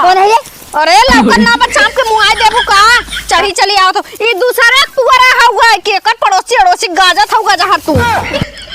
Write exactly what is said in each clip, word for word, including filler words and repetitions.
कौन है ये? अरे, लौकत ना बा, चाप के मुआई देबू का? चढ़ी चली आओ तो। ई दूसरे पुअरा हउआ, के एकर पड़ोसी अड़ोसी गाजत हउआ जहाँ तू।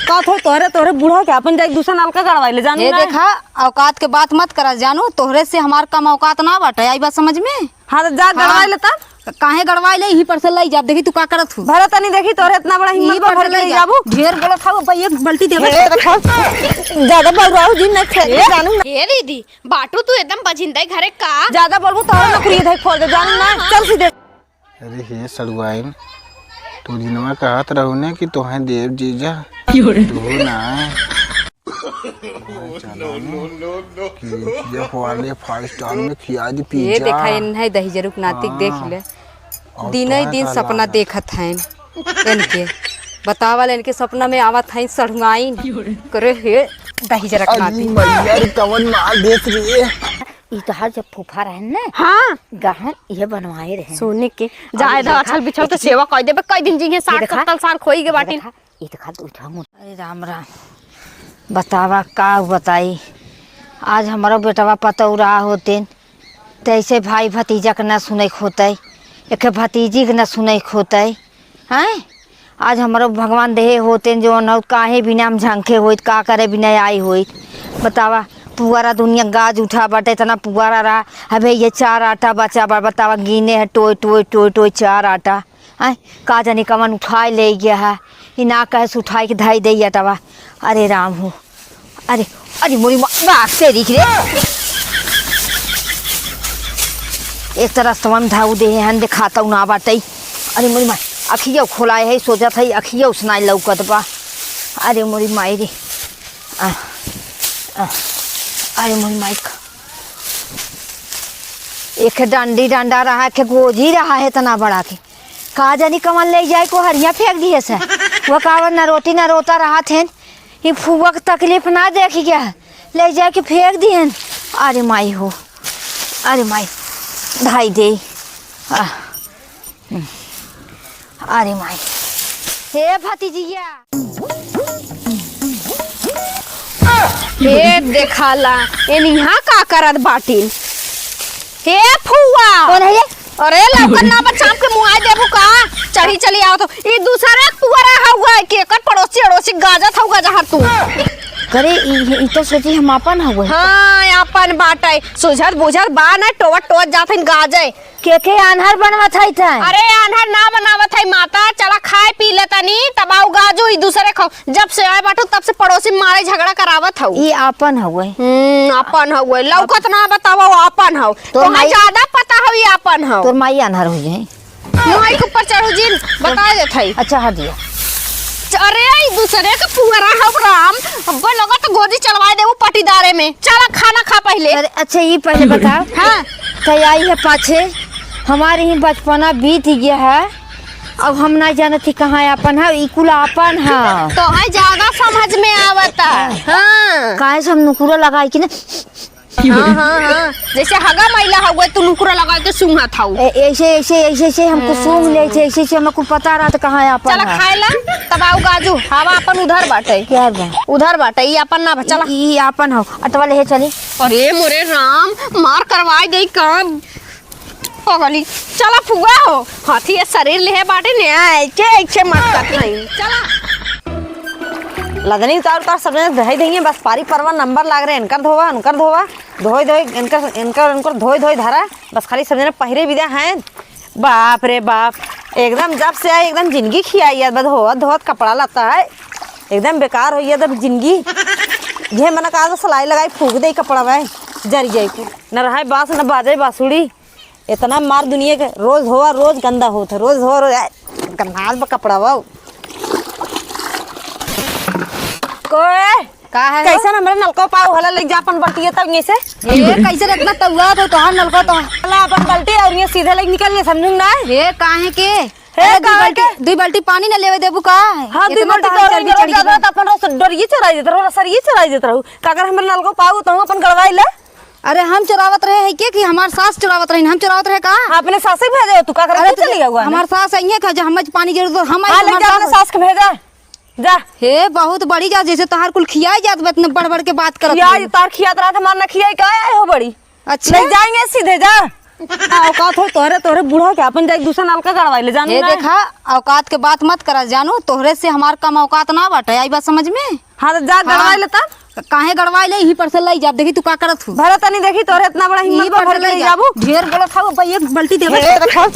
का थो तोहरे, तोहरे बूढ़ा के अपन जाके दूसरा नलका गड़वाई ले, जानू ये ना? देखा, औकात के बात मत करा, जानू, तोहरे से हमार कम औकात ना बाटे, आई बात समझ में? हाँ, तो जा हाँ। गड़वाई ले तब। काहे गड़वाई ले, यहीं पर से लई जाब, देखी तू का करत हूँ। भले तनी देखी, तोहरे इतना बड़ा हिम्मत यहीं बा, पर से भर के लई ले जाब। जाबू। ढेर बोलत हूँ, अब ये एक बाल्टी देबे। ए, देखो, ज्यादा बउराऊ जिन ना, फेंक के ए, जानू ना। ए दीदी, बाटू तू एकदम बजिंदे घरे का? ज्यादा बोलबू तो और नौकरी इधर खोल दे, जानू ना? हाँ, हाँ। चल सीधे। अरे हे सड़ुआइन, तू दिनवा कहत रहू ने कि तोहे देव जीजा। क्यों रे? तू ना। चला ने, केजीएफ वाले फाइव स्टार में खिया दी ये पिज्जा। देखा, इन्हें दही जरूर नातिक देख हाँ। ले। और दिनई तोहे दिन का सपना लागल? देखत हैं इनके। बतावल इनके सपना में आवत हैं सड़ुआइन। क्यों रे? करे हे दही जरा अरे नातिक। मैया रे, कवन मार देत रे। ई तोहार जब फूफा रहन ने, हाँ। गहन इहे बनवाए रहन। सोने के। अरे जाए दा, देखा, अछल बिछल के सेवा कई देबे, कई दिन जिहे, ये साठ देखा, सत्तर साल खोई के ये बाटिन। देखा, ये देखा, तू उठा मुड़। अरे राम राम, बतावा का बताई, आज हमरो बेटवा पतौरा होतेन, तैसे भाई भतीजा के ना सुनै खोतै, एके भतीजी के ना सुनै खोतै। हैं? आज हमरो भगवान देहे होतेन जौन होत, काहे बिना हम झंखे होइत, का करे बिना आई होइत। बतावा, पुअरा दुनिया गाज उठा बाटे, इतना पुअरा रहा, अबे ये चार आटा बचा बा, बतावा, गिने है टोय, टोय, टोय, टोय, चार आटा। हैं? का जानी कवन उठाए ले गया है, ई ना कहे से उठाए के धई दे अटवा। अरे राम हो, अरे, अरे मोरी माँ, बाप तेरी रे। एक तरह से हम धाऊ दे हैं, देखाता हूँ ना बाटई। अरे मोरी माँ, अखिया खोलाए है, सोचत है, अखिया उसनाए लौकत बा। अरे मोरी माई रे। आ, आ, अरे मोरी माई का। एक डंडी डंडा रहा, एक गोजी रहा है इतना बड़ा के। का जानी कमन ले जाए को हरिया फेंक दिए से। वो कावन न रोटी न रोता रहा थे। ई फुआ के तकलीफ ना देखी क्या? ले जाके फेंक दिहन। अरे माई हो, अरे माई, धाई दे। आ, हम्म। अरे माई, हे भतीजिया। हे देखाला, एनिहा का करत बाटिन? हे फुआ। कौन है ये? अरे, लौकत ना बा, चाप के मुआई देबू का? चढ़ी चली आओ तो। ई दूसरे पुअरा हउआ, के एकर पड़ोसी अड़ोसी गाजत हउआ जहाँ तू। करे, ई, ई तो सोची हम आपन हउआ। हाँ, आपन बाटै। सुझत बुझत बा ना, टोवत टोवत जात हइन गाजै। के के आन्हर बनवत है तै? अरे, आन्हर ना बनावत है माता, चला खाए पी ले तनी, तब आऊ गाजू ई दूसरे खाओ। जब से आए बाटू तब से पड़ोसी मारे झगड़ा करावत हऊ। ई आपन हउए। हम्म, आपन हउए। लौकत ना बतावा, आपन हऊ। तोर तोहार माई, ज्यादा पता हऊ, ई आपन हऊ। तोर माई आन्हर हो जाए। माई के ऊपर चढ़ू जिन, बता देत हई। अच्छा, हट दिया। अरे, ई दूसरे के पुअरा हऊ राम, अब लगत गोजी चलवाए देबू पटीदारे में। चला खाना खा पहिले। अरे, अच्छा, ई पहिले बताओ। हाँ। तै आई है पाछे, हमारे ही बचपना बीत गया है। अब हम ना जानत ही कहाँ आपन है, ई कुल आपन है। तोहै ज्यादा समझ में आवता। हाँ। काहे से हम नुकुरा लगाई कि ना? हाँ, हाँ, हाँ। जैसे हगा मैला हउए, तू नुकुरा लगाई के सूंघत हऊ। ए-, ऐसे, ऐसे, ऐसे, ऐसे हमको सूंघ ले, ऐसे, ऐसे, ऐसे हमको पता रहा तो कहाँ आपन चला है। खाए ला, तब आऊ गाजू, हवा आपन उधर बाटे। क्या बा? उधर बाटे, ई आपन ना बा, चला। ई, ई आपन हो, अटवा ले चली। अरे मोरे राम, मार करवाई देई काम। पगली, चला फुआ हो, हाथी ये शरीर लेहे बाटे ने, ऐसे, ऐसे मत कर नहीं। चला। लदनी उतार उतार सब जने धई दइए, बस पारी परवा नंबर लाग रहे, इनकर धोवा, उनकर धोवा, धोई धोई, इनकर, इनकर, इनकर धोई धोई धरा, बस खाली सब जने पहिरे बिदा हैं। बाप रे बाप, एकदम जब से आई एकदम जिंदगी खियाई है, बस धोवत धोवत कपड़ा लत्ता है, एकदम बेकार होई है तब जिंदगी। ये मना कहा तो सिलाई लगाई फूंक दे कपड़ा में, जरी जाई कुल। न रहाई बास, न बाजे बांसुरी। इतना मार दुनिया के, रोज धोवा, रोज गंदा होत है, रोज धोवा, रोज, ए, गंधाल बा कपड़ा बा। कोए, का है हो? कैसन हमरे नलको पाऊ हला ले जा अपन बल्टिया तब ये से? ए, कैसे इतना तौआ तो तोहार नलको तो? हला अपन बल्टी और ये सीधे ले निकल ले, समझू ना? ए, काहे के? हे, अरे, दुई काहे बाल्टी, के? दुई बाल्टी पानी न लेवे देबू का? हाँ, दुई इतना बाल्टी तोहर तो चर्बी चढ़ गई बा। अपन रोज डोरिये चराई देत रहू, रसरिये चराई देत रहू। का अगर हमरे नलको पाऊ तो हम अपन गड़वाई ले? अरे, हम चोरावत रहे है के कि हमार सास चोरावत रही? हम चोरावत रहे का? हाँ, अपने सासे भेजे हो, तू का करे अरे, तू तो चली गई हुआ हमार सास आई है का जो हमें पानी जरूरत हो, हम आई हाँ, ले हमार जा, अपने सास सास के भेजा, जा। हे, बहुत बड़ी जा, जैसे तोहार कुल खियाई जात बा, इतने बढ़ बढ़ के बात करत खियाई, हूँ। तोहार खियात रहा, हमार ना खियाई, का आए हो बड़ी? अच्छा। ले जाएंगे सीधे जा। हाँ, औकात हो तोहरे, तोहरे बूढ़ा के अपन जाके दूसरा नलका गड़वाई ले, जानू हे ना? देखा, औकात के बात मत करा, जानू, तोहरे से हमार कम औकात ना बाटे, आई बात समझ में? हाँ, तो जा, हाँ। गड़वाई ले तब। काहे गड़वाई ले, यहीं पर से लाई जाब, देखी तू का करत हू। भरा तनी देखी, तोहरे इतना बड़ा हिम्मत यहीं पर से लाई जाबू। ढेर बोलत हऊ, अब एक बाल्टी देबे। ए, देखो,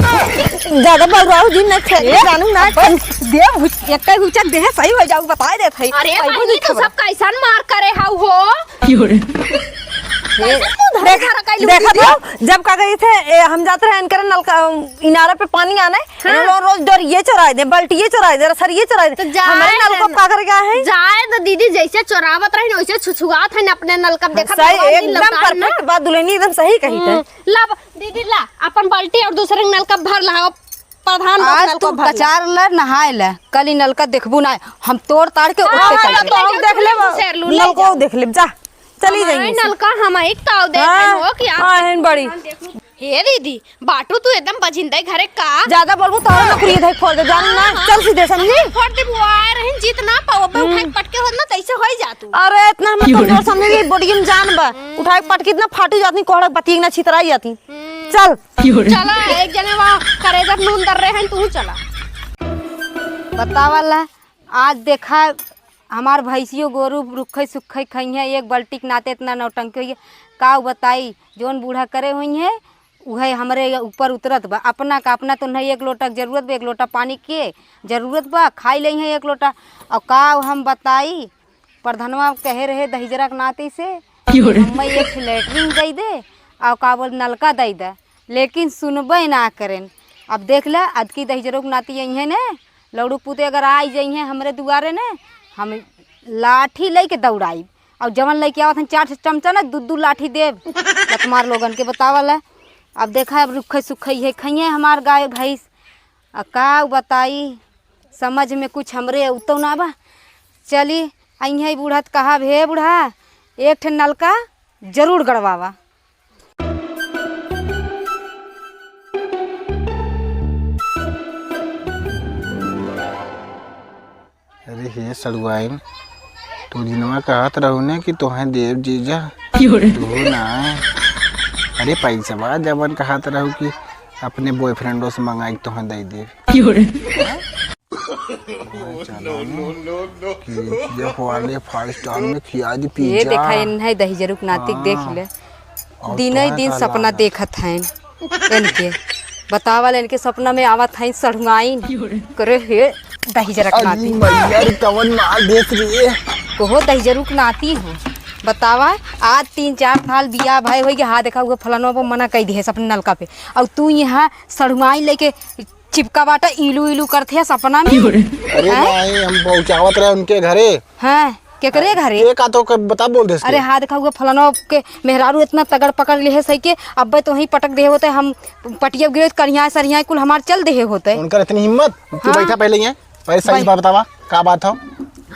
ज्यादा बउराऊ जिन ना, ए, जानू ना। अब देव हुच-, एक कई हुचक देहे सही हो जाऊ, बताए देत हई। अरे, अइबो बहिनी, नहीं तू खबर। सब कैसन मार करे हऊ हो? की हो रे? कैसन तू धरा धरा कैलू देखा दीदी? तो, जब का गई थे, ए, हम जात रहे इनकर नलका, इनारा पे पानी आने, हाँ। इन्होंने रोज डोरिये चोराए दे, बाल्टिये चोराए दे, रसरिये चोराए दे। तो जाए हमारे नलका दे, का कर गया है? जाए तो दीदी, जैसे चोरावत रही ना, वैसे छुछुआत है ना अपने नलका। देखा सही, भगवान दिन एकदम लौटार ना। Perfect बात दुल्हनी एकदम सही कही थे। हम्म, ला ब-, दीदी ला, अपन बाल्टी और दूसरे नलका भर ला, प्रधान बात आज नलका तू भर ला। कचार ले, नहाए ले, कल ई नलका देखबू ना, हम तोड़ ताड़ के हाँ, उठते हाँ, चल अब देबे। तो हम देख लेब, से लू ले नलको जाओ। देख लेब, जा। चली हमारे जाएंगे से। नलका हम एक ताव दे हाँ, हो क्या? हाँ, हन बड़ी। हे दीदी, बाटू तू एकदम बजिंदे घरे का? ज्यादा बोलबू तो और नौकरी इधर खोल दे, जानू ना? हाँ, हाँ। चल सीधे, समझी? फोड़ देबू, आए रहिन, जीत ना पाओ, अबे हम्म। उठाई पटके होत ना, तैसे होई जा तू। अरे, इतना हम क्यों रे? कमजोर समझी कि बोडियम जान बा। हम्म। उठाई पटकी इतना फाटी जाती, कोहड़ा पतिंग ना छितराई जाती। हम्म। चल। क्यों रे? चला, एक जने वहाँ करेजा नून दर रहे हैं, तू चला। बतावला, आज देखा, हमार भैंसियो गोरू रुक्खै सुक्खै खइहें, एक बाल्टी के नाते इतना नौटंकी होइए। का बताई, जौन बूढ़ा करे होइहें, उहै हमरे ऊपर उतरत बा। अपना का अपना तो नहीं, एक लोटा के जरूरत बा, एक लोटा पानी के जरूरत बा, खाई लेइहें एक लोटा। और का हम बताई, प्रधनवा कहे रहे दहिजरा के नाती से, क्यों रे? हम्मे एक ठे लेटरिन दई दे, और का बोल नलका दई दे, लेकिन सुनबे ना करेन। अब देख ले, अदकी दहिजरो के नाती अइहें ने, लौड़ू पूते अगर आई जइहें हमरे दुआरे ने, हम लाठी लेके दौड़ाई, और जवन लेके आवत हन चार ठे चमचा ना, दू दू लाठी देब, लतमार लोगन के बतावल है। अब देखा, अब रुखे सुखे इहे खइहें हमार गाय भैंस, आ का बताई, समझ में कुछ हमरे उतौ ना बा। चली, अइहें बूढ़ा त कहब, "हे बूढ़ा, एक ठे नलका जरूर गड़वावा।" अरे हे सड़ुआइन, तू दिनवा कहत रहू ने कि तोहें देव जीजा, क्यों रे? तू ना आए। अरे पैसवा जवन कहत रहू कि अपने बॉयफ्रेंडो से मंगाई के तोहें दे देब। क्यों रे? हाँ, चला ने। केजीएफ वाले फाइव स्टार में खिया दी ये पिज्जा। देखा, इन्हें दहिजरू के नाती के देख हाँ। ले। और दिनई तोहें दिन का सपना लागत? देखत हैं इनके। बतावल, इनके सपना में आवत हैं सड़ुआइन। करे हे दहिजरा के अरे नाती। मैया रे, कवन मार देत रे। कहो दहिजरू के नाती हो। बतावा, आज तीन चार साल बियाह भय होई के, हाँ देखा, उहे फलनवा पर मना कई दिहे अपने नलका पे। और तू यहाँ सड़ुआइन लेके चिपका बाटा, इलू इलू करत है सपना में। अरे हैं? नहीं, हम पहुँचावत रहे उनके घरे। हैं, केकरे घरे? ये का तो क-, बता बोल देस अरे के। हाँ, देखा हुआ फलाना के मेहरारू इतना तगड़ पकड़ लिहे सही के, अब्बे तो वहीं पटक देहे होते, हम पटिया गिरे करिया सरिया कुल हमार चल देहे होते। उनकर इतनी हिम्मत? तू हाँ। बैठा पहले यहाँ, पहले सही भाई। बात बतावा, का बात हो?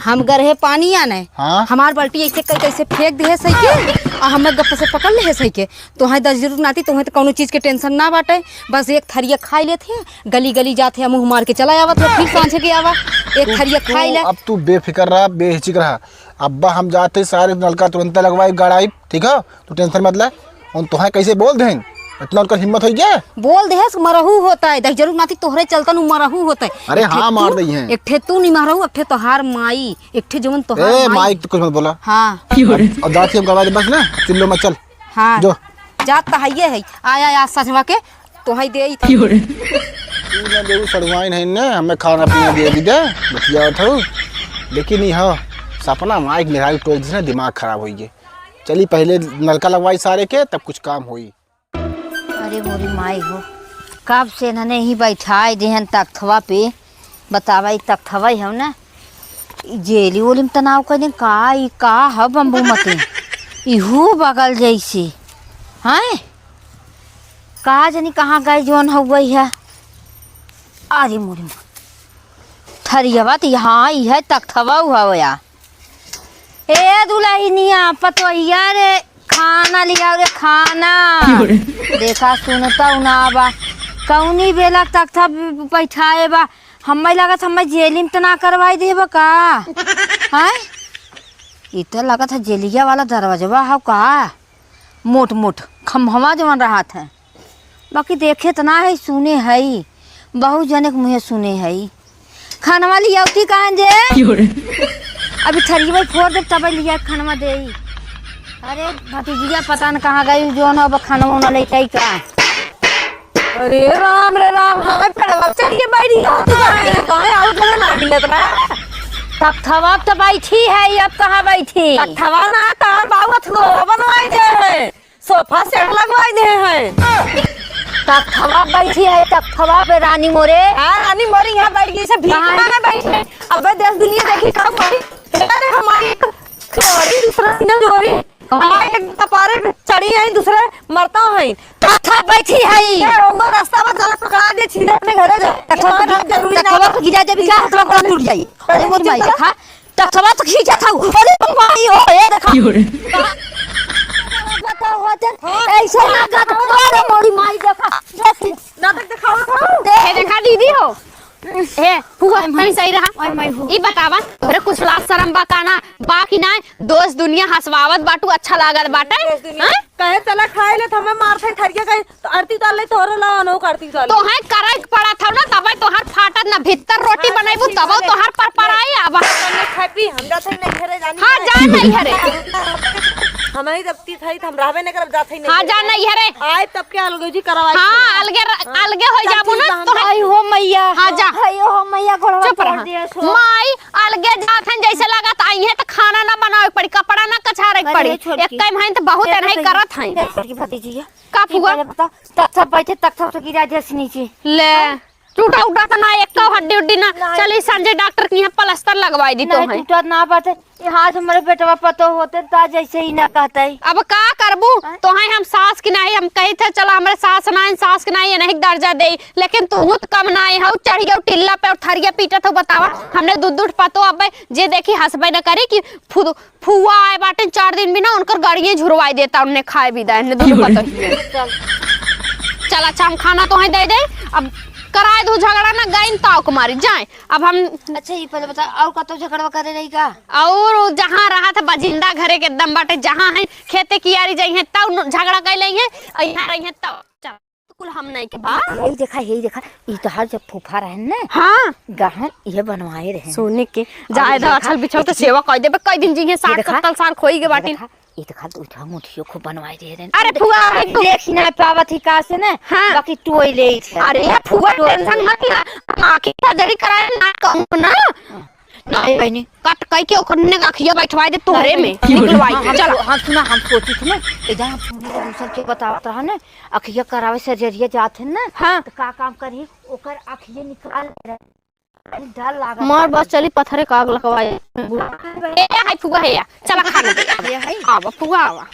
हम गरहे पानी आने, हाँ। हमार बाल्टी ऐसे कई कैसे फेंक देहे सही के, और हमें गप से पकड़ लेहे सही के। तोहें दस जरूर नाती, तोहें तो कौनो चीज के tension ना बाटे, बस एक थरिया खाई लेत है, गली गली जात है, मुंह मार के चला आवत है, फिर सांझे के आवा, एक तू, थरिया तू, खाई ले। अब तू बेफिक्र रहा, बेहिचक रहा। अब्बा हम जाते सारे नलका तुरंत लगवाई, गड़ाई, ठीक है? तू tension मत ले। उन तोहें कैसे बोल दें? इतना उनकर हिम्मत होई क्या? बोल देहेस मरहू होता है, दहिजरू नाती तोहरे चलतन उ मरहू होता है। अरे एक ठे हाँ, मार तू, दई हैं। एक ठे तू नहीं मारहू, एक ठे तोहार माई, एक ठे जवन तोहार ए, माई। माई तो कुछ मत बोला। हाँ। और जाती हम गड़वा दे बस ना, चिल्लो मत, चल। हाँ, जो। जात त हइये है। आय, आय, आज सजवा के तोहई देई थी। तू ना देऊ सड़ुआइन है ने, हमें खाना पीना दे दी दे, बतियावत हऊ। लेकिन ई हाँ, सपना माइक मेहरारू टोक दिस ना, दिमाग खराब होई गे। चली पहले नलका लगवाई सारे के, तब कुछ काम होई। अरे मोरी माई हो, कब से इन्हने ही बैठाए देहन तख्तवा पे। बतावा, ई तख्तवा ही हो ना? ई जेली ओली में तनाव कर दें का? ई का ह बम्बू मती? इहू बगल जैसे। हैं? का जानी कहाँ गए जौन हउवै है? अरे मोरी माँ। थरियवा त यहाँ आई है, तख्तवा हुआ या। ए दुलहिनिया, पतोहिया रे, खाना लियाओ रे, खाना। क्यों रे? देखा, सुनता हूँ ना बा। कौनी बेला तख्ता ब-, बैठाए बा। हम्मे लागत हम्मे जेली में त ना करवाई देबा का? हैं? ई त लागत है जेलिया वाला दरवाजवा हौ का? मोट मोट खम्भवा जवन रहत है, बाकी देखे त ना है, सुने है, बहुत जने के मुँहे सुने है। खानवा लियावती कहाँ जे? क्यों रे? अभी थरिया फोड़ दे, तब लिया खानवा दे। अरे भतीजिया पता न कहाँ गई, जौन अब खानवा उना लेके आई का। अरे राम रे राम, हमें पेड़वा चढ़ के बैठी हो, तू कहाँ है? कहाँ है? और जगह ना मिलत बा। तख्तवा पे तो बैठी है, अब कहाँ बैठी? तख्तवा ना, तार बाबू अथुआ बनवाई दे है, सोफा सेट लगवाई दे है। तख्तवा बैठी है, तख्तवा पे रानी मोरे। हाँ, रानी मोरे यहाँ बैठ गई, से भीख कहाँ है? मांगे बैठी है। अबे देश दुनिया देखी का कोई, अरे हमारी छोरी दूसरा सीना जोरी। हमारे एक कपारे पे चढ़ी है, दूसरे मरता है। कथा बैठी है। ये उनको रास्ता में चला पकड़ा दे, सीधे अपने घरे जा। कथा ये बात जरूरी ना। कथा तो गिरा देबी का, हाथ में टूट जाई। अरे मोर माई देखा, तखवा तो खींचा था। अरे मोर माई हो, ए देखा। क्यों रे? बताओ होते, ऐसे ना कर। अरे मोरी माई देखा। नाटक दिखाओ तो। ए देखा दीदी हो। ए, हुआ, तनी सही रहा। ओए, मैं हूँ। ई बतावा, तोहरे कुछ लाज शरम बा का ना? बा कि ना? दोस्त दुनिया हंसवावत बाटू, अच्छा लागत बाटे। दोस्त दुनिया हाँ? कहे चला खाए ले, त हमें मार थे ठरिया कहे, तो आरती उतार ले, तोहरे ला अनो आरती उतार ले। तो है करे के पड़ा था ना, तबे तोहार फाटत ना, भीतर रोटी हाँ, बनैबू, सच्ची तबो बात है। तोहार पर पर आई अब। हम नहीं खाए पी, हम जाते नहीं घरे जानी हाँ, है। जा नहीं घरे। हम ही जब ती था, हम रहबे नहीं करब, जाते नहीं हाँ, घरे। जा नहीं घरे। आए तब के अलगे जी करवाई हाँ, छोड़ा। अलगे र-, हाँ। अलगे हो सब जाबू चीज ना, बहन तो भाई हो मैया। हाँ, जा। भाई हो मैया, गोड़वा चुप तोड़ रहा। दिया सो। माई, अलगे जात हन, जैसे लागत आई है तो खाना ना बनावे के पड़ी, कपड़ा ना कछारे के अरे पड़ी। छोटकी। एक टाइम है तो बहुत ए एनही छोटकी। करत हैं। ए छोटकी भतीजी है। का ई फुआ? पहले बताओ, तख्ता बैठे, तख्ता से गिरा दिया से नीचे। ले, टूटा उटा तो ना, एक तो हड्डी उड्डी ना। नहीं। चली संजय डॉक्टर के यहाँ प्लास्टर लगवाई दी तो नहीं, है। टूटा ना बाटे। ये हाथ हमारे बेटवा पतो होते ता जैसे ही ना कहते। अब का करबू? हाँ? तो है हम सास की नहीं, हम कही थे चला हमारे सास ना है, सास की नहीं, ये नहीं दर्जा दे, लेकिन तू तो कम ना है, हऊ चढ़ गयो टिल्ला पे और थरिया पीटत हो, बतावा। हमने दूध दूध पतो अब जे देखी हंसबे न करी कि फु-, फुआ आए बाटे चार दिन बिना, उनकर गाड़िए झुरवाई देता, उनने खाए भी दाए, हमने दूध पतो ही है। चल। चल अच्छा, हम खाना तो है दे दे, अब कराए दू झगड़ा ना, गइन ताव कुमारी जाए। अब हम अच्छा, ये पहले बता, और कतो झगड़वा करे रही का? और जहाँ रहा था बजिंदा घरे के एकदम बाटे, जहाँ है खेते कियारी जाई है, तब न-, झगड़ा कर लेंगे, और यहाँ रही है तब। चल, कुल हम नहीं के बा। यही देखा, यही देखा, ई तोहार जब फूफा रहन ने, हाँ। गहन ये बनवाए रहे। सोने के, और जाए ये दा, देखा, अछल बिछल के देखा, सेवा कर देबे, कई दिन जी है, ये साठ देखा, सत्तर साल खोई के ये बाटी। देखा, ई तो खाली उठा मुठियो खूब बनवाई दे रहे। अरे फुआ, अरे तू देख ही ना पावत ही का से ना, हाँ। बाकी टोई ले ही थे। अरे फुआ, टोई ले। टेंशन मत ला, हम आँखी सर्जरी कराए ना कहूँ ना। हाँ। नहीं बहनी, कट कई के ओकर ने अखिया बैठवाई दे तोहरे नहीं, में, नहीं। निकलवाई के, हम चला। सो-, हम सुना, हम सोची थी ना, इधर हम पूरी दूसर के बतावत रहा ना, अखिया करावे सर्जरिया जात है ना, हाँ। तो का काम करी, ओकर अखिया निकाल दे रहे। डर लागत मार बा। बस चली पत्थरे का आग लगवाई। ए, हाय फुआ है या। चला खाना दे। ये है? आवा फुआ आवा।